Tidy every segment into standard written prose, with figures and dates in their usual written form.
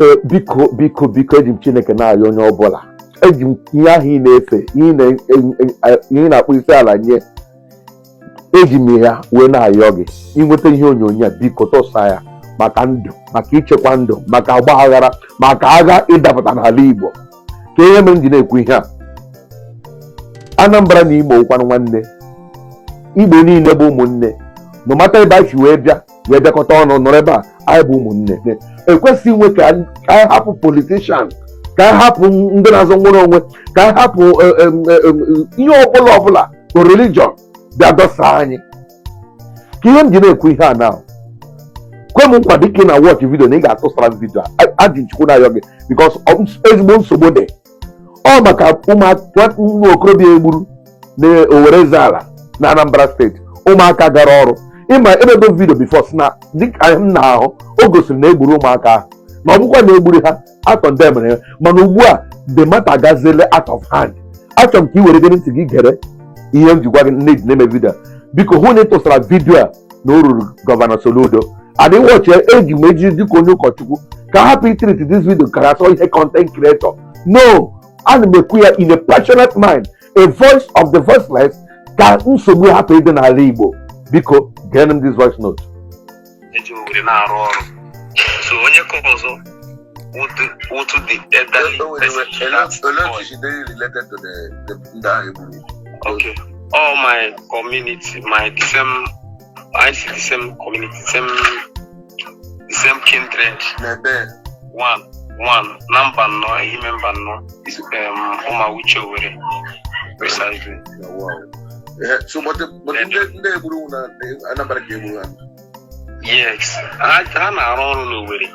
Ee, biko, biko, biko, eji m Chineke na-ayọ onye ọbụla, eji m ihe ahụ ị na-efe, ihe ị na-akpụ isi ala nye, eji m ya wee na-ayọ gị, inweta ihe onyonyo a, biko tụsa ya maka ndụ, maka ichekwa ndụ, maka ọgba aghara, maka agha ịdapụta n'ala Igbo. Ka ihe mere m ji na-ekwu ihe a, Anambra na Imo wụkwanụ nwanne. Igbo niile bụ ụmụnne, no matter ebe anyị si wee bịa, wee bịakọta ọnụ nọrọ ebe a, anyị bụ ụmụnne. Ekwesịghị inwe ka anyị hapụ politician, ka anyị hapụ ndị na-azọ nwere onwe, ka anyị hapụ ihe ọbụla ọbụla bụ religion bịa dọsa anyị. Ka ihe m ji na-ekwu ihe a na, kwe m nkwa, dịka ị na watch video, na ị ga-atụsara m video a. Adị Chukwu na-ayọ gị, because ezigbo nsogbu dị. Ọ maka ụmụ okorobịa egburu na Owerre Ala na Anambra Steeti, ụmụaka gara ọrụ. Ịma emego video before, si na dịka m na-ahụ, o gosiri na egburu ụmụaka ahụ, na ọ bụkwa na egburu ha, atọ ndị emere ya. Mana ugbu a, the matter gazele out of hand. Achọrọ m ka ị were gị ntị gị gere ihe m ji gwa gị nne ji na-eme video. Biko hụ na ị tụsara video a na o ruru Governor Soludo. Adị watch, eji m eji dịka onye ụkọchukwu ka hapụ itreat this video ka asọ ihe content creator. No, ana m ekwu ya in a passionate mind, a voice of the voiceless, ka nsogbu hapụ ịdị n'ala Igbo. Biko geenụ m this voice note. Eji Owerri na-arụ ọrụ, so onye ka ọzọ wotu the elderly person that Olee boy. Otu si dey related to the ndị ahụ egburu? Okay, all my community, my the same, I see the same community, the same kindred. N'ebe? One one na mba nnọọ, Ehime mba nnọọ is Ụmawuche Owerri precisely. Na wow. So but ndị egburu na Anambra ka egburu ha? Yes, ha na-arụ ọrụ n'Owerri,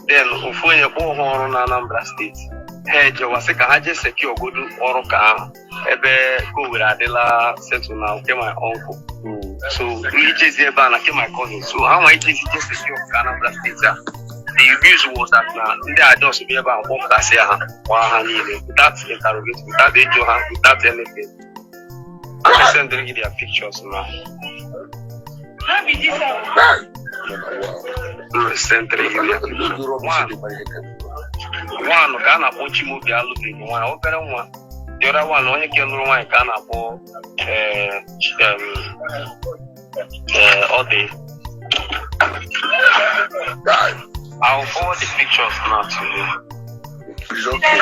then ofu onye kpọọ ha ọrụ na Anambra Steeti, ha ejewa sị ka ha jee secure godu ọrụ ka ahụ ebe ka Owerri adịla settle na nke my uncle. So ijezi ebe a na nke my cousin, so ha nwa ijezi je secure ka Anambra Steeti a, the news was that na ndị a just bịa ebe a kpọpụtasịa ha, gbaa ha niile without interrogate, without ịjụ ha, without anything. I'm sending you their pictures now. Na wow. I'm sending you their pictures. One. One ka a na-akpọ Chimaobi, alụbeghị nwaanyị, obere nwa. The other one, onye ke lụrụ nwaanyị, ka a na-akpọ ọ dị. I will forward the pictures now to you. It's okay.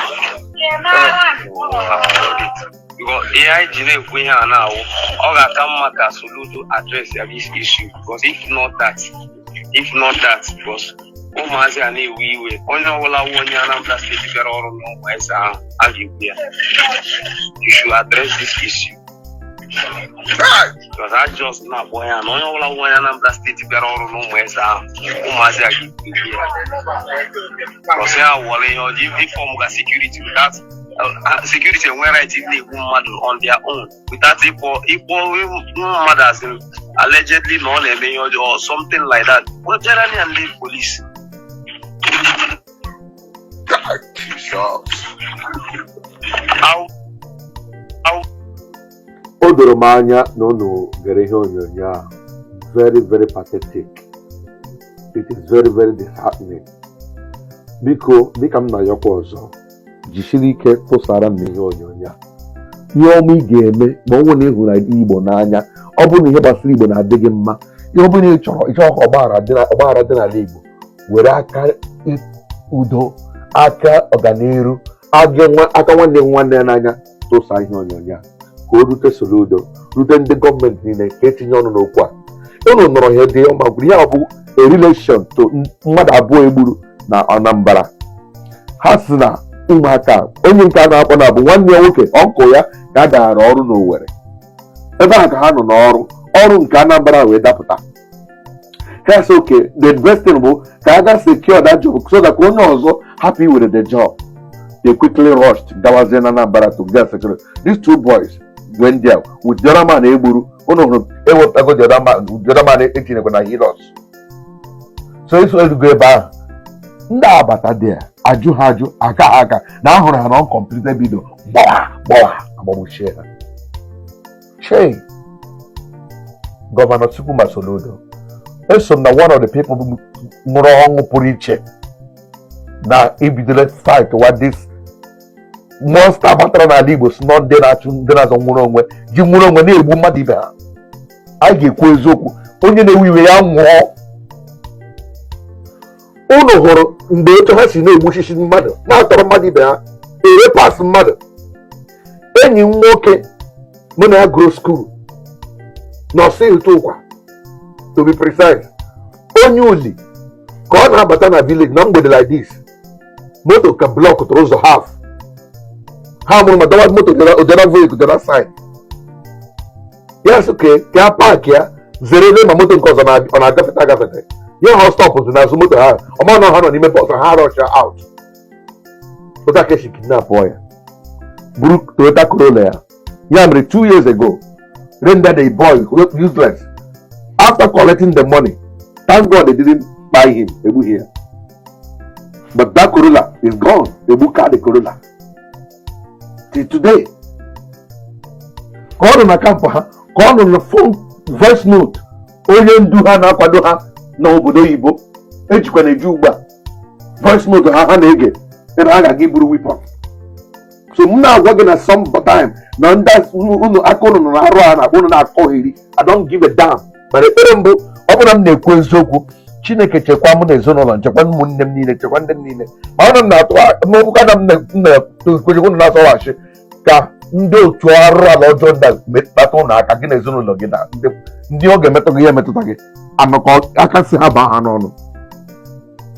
I'll forward it. Because ihe anyị ji na-ekwu ihe a na-awụ, ọ ga-aka mma ka Soludo address ya this issue, because if not that, because ụmụazị a na-ewe iwe, onye ọbụla wụ onye Anambra Steeti bịara ọrụ n'ụmụeze ahụ, a ga-egbu ya. You should address this issue because I just na-akpọ ya na onye ọbụla wụ onye Anambra Steeti bịara ọrụ n'ụmụeze ahụ, ụmụazị a ga-egbu ya, because ya wụọla ihe ọjọọ ịform ga security without security enwe right na-egbu mmadụ on their own without ịkpọ mmadụ as in allegedly na ọ na-eme ihe ọjọọ or something like that. Wejere ya ndị police. God, Jesus. Au. O doro m anya na unu gere ihe onyonyo a. Very, very pathetic. It is very, very disheartening. Biko, dịka m na-ayọkwa ọzọ, jisiri ike tụsara m ihe onyonyo a. Ihe ọma ị ga-eme ma ọ bụrụ na ị hụrụ Igbo n'anya, ọ bụrụ na ihe gbasara Igbo na-adị gị mma, ihe ọ bụla ị chọrọ, ịchọrọ ka ọgbaghara dị n'ala Igbo, were aka udo, aka ọganiru, aka nwanne m nwanne ya n'anya, tụsa ihe onyonyo a ka o rute Soludo, rute ndị gọọmenti niile, ka etinye ọnụ n'okwu a. Unu nọrọ ihe dị ọma gwuru ya bụ a relation to mmadụ abụọ egburu na Anambra. Ha si na ụmụaka, onye nke a na-akpọ na bụ nwanne ya nwoke, uncle ya, ka a gara ọrụ n'Owerri ebe a, ka ha nọ n'ọrụ, ọrụ nke Anambra wee dapụta. Ha sị, okay, the best thing bụ ka a ga secure that job so that ka onye ọzọ hapụ iwere the job. They quickly rushed gawazie na Anambra to get security. These two boys went there with the other man egburu. Unu hụrụ ewepụtago the other man, the other man etinyekwa na Hilux. So eso erugo ebe ahụ, ndị agbata dị ajụ ha ajụ aka ha aka na ahụrụ ha na uncompleted video, gbawa gbawa, agbagbuchie ha. Chei, Governor Chukwuma Soludo, eso m na one of the people ṅụrụ ọṅụ pụrụ iche. Na ibidola fight wa this monster batara n'ala Igbo, si nọ ndị na-achụ, ndị na-azọ nwere onwe, ji nwere onwe na-egbu mmadụ ibe ha. Anyị ga-ekwu eziokwu. Onye na-ewe iwe ya nwụọ. Unu hụrụ mgbe otu ha si na-egbuchichi mmadụ, na-atọrọ mmadụ ibe ha, ere pas mmadụ. Enyi m nwoke mụ na ya gụrụ school nọsị ụkwa, to be precise, onye Uli, ka ọ na-abata na village na mgbede like this, moto ka block tụrụ ụzọ half. Ha mụrụ ma dọwa moto odera vehicle the other side. Ya sị ka a park ya zere ebe ma moto nke ọzọ ọ na-agafete agafete. Ya ha stop zi n'azụ moto ha, ọma na ha nọ n'ime bus, ha rush out. Otu aka esi kidnap ya, buru Toyota Corolla ya. Ya mere 2 years ago, render the boy useless after collecting the money. Thank God they didn't buy him, egbughị ya, but that Corolla is gone. Egbuka the Corolla. Till today, ka ọ nọ na camp ha, ka ọ nọ na phone voice note onye ndu ha na-akwado ha n'obodo oyibo ejikwa na-eji ugbu a voice note ha, ha na-ege ebe ha ga-aga iburu weapon. So m na-agwa gị na sometime na ndị unu aka unu nọ na-arụ a na-akpọ unu na-akọgheri. I don't give a damn. Mana ekpere mbụ, ọ bụrụ na m na-ekwu eziokwu, Chineke chekwa mụ na ezinụlọ, nchekwa ụmụnne m niile, chekwa ndị m niile. Ma ọ na m na-atụ n'ụka na m na-ekwenyekwu unu na-asọghachi ka ndị otu arụ ala ọjọọ ndị a metụta ụnụ aka gị na ezinụlọ gị na ndị ọ ga-emetụ gị, ya emetụta gị anọkọ aka si ha baa ha n'ọnụ.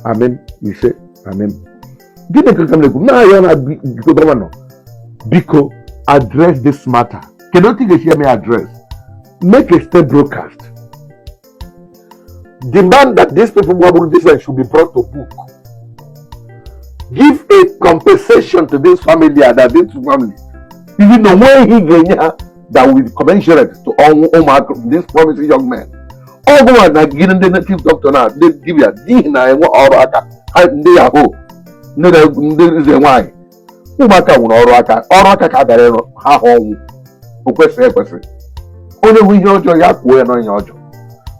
Amen, ise, amen. Gịnị ka m na-ekwu? M na-arịọ na biko, governor, biko address this matter. Kedu otu ị ga-esi eme address? Make a state broadcast, demand that these people gbagburu this one should be brought to book, give a compensation to this family and that this family, even though when he ga-enye ha that will be commensurate to ọnwụ ụmụaka, this promising young men. Ọ bụla na gị ndị native doctor na ndị dibịa n'ihi na enwe ọrụ aka ha, ndị yahoo, ndị ndị nze nwaanyị, ụmụaka nwere ọrụ aka, ọrụ aka ka a bịara ịrụ ha. Ha ọnwụ o kwesịrị ekwesị. Onye hụ ihe ọjọọ, ya kwuo ya n'onye ọjọọ.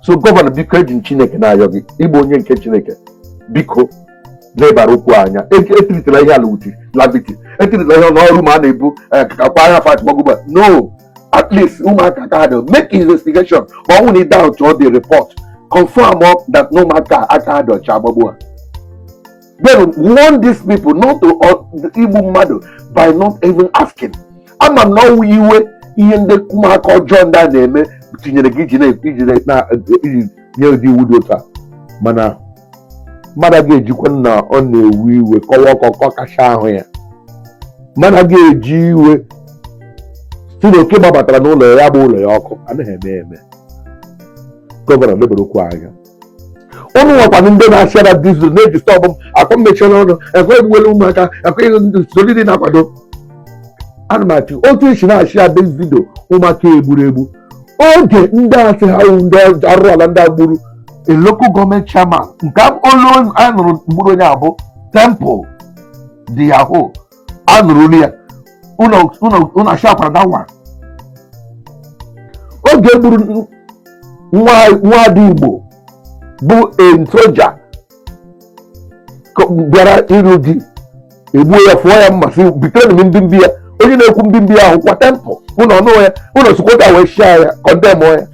So governor, biko, eji m Chineke na-ayọ gị, ịbụ onye nke Chineke, biko lebara okwu anya. Etiritela ihe ala wuti laviti, etiritela ihe n'ọrụ ma a na-ebu akwa anya fight gbagugba. No, at least ụmụaka ka ha dị, make investigation. Ma ọ bụrụ na ị doubt all the report, confirm up that no ụmụaka aka ha dị ọcha agbagbu ha. Then warn these people not to igbu mmadụ by not even asking. Ama m na ọwụ iwe ihe ndị ụmụaka ọjọọ ndị a na-eme tinyere gị iji nye ụdị iwu dị otu a, mana mmadụ ga-ejikwa na ọ na-ewe iwe kọwa ọkọ kacha ahụ ya. Mmadụ ga-eji iwe si na oke gbabatara n'ụlọ ya, ya gba ụlọ ya ọkụ. Anaghị eme eme. Governor, mebere okwu anya. Ụnụ nwekwanụ ndị na-asị ara diesel na-eji stop m akwa mmechiela ọnụ ekwe egbuwela ụmụaka ekwe solidi na-akwado. Ana m achị otu esi na-achị ya this video ụmụaka egburu egbu oge ndị asị ha wụ ndị arụ ala, ndị agburu a local government chairman nke olu a nụrụ gburu onye abụ Temple dị yahoo a nụrụ olu ya. Ụnụ ashakwara that one oge egburu nwa nwaada Igbo bụ a soja bịara ịrụ di, egbuo ya, fụọ ya mma, sị bitere m mbimbi ya. Onye na-ekwu mbimbi ahụ kwa Temple. Ụnụ ọnụ ya, ụnụ sikwota wee shia ya, condemn ya.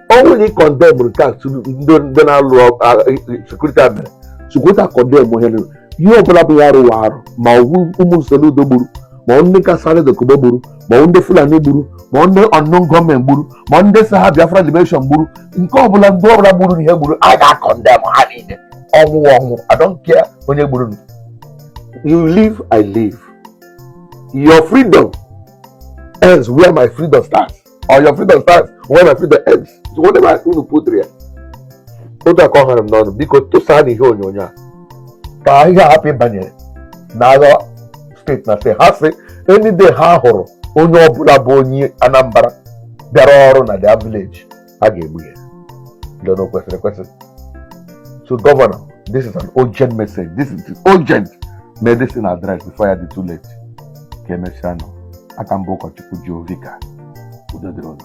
Ọ nwere condemn nke a ndị na-alụ security a mere sikwota condemn ihe niile. Ihe ọbụla bụ ya arụwa arụ, ma ọ bụ ụmụ Soludo gburu, ma ọ ndị Kasarị Dokubo gburu, ma ọ ndị Fulani gburu, ma ọ ndị unknown gọọmenti gburu, ma ọ ndị si ha Biafra Liberation gburu, nke ọbụla, ndị ọbụla gburu ihe gburu, a ga-acondemn ha niile. Ọnwụ ọnwụ, I don't care onye gburu. You live, I live. Your freedom ends where my freedom starts, or your freedom starts where my freedom ends. So whatever unu put there, otu aka ọ hụrụ m n'ọnụ. Biko tụsaa n'ihe onyonyo a ka ihe a hapụ ịbanye n'agha steeti na steeti. Ha sị any day ha hụrụ onye ọbụla bụ onye Anambra bịara ọrụ na their village, ha ga-egbu ya. Lọ kwesịrị ekwesị. So governor, this is an urgent message. This is urgent. May this thing address before ya dị too late. Ka emesịa nụ. Aka mbụ, ụkọchukwu Jovika. Udo dịrị ụnụ.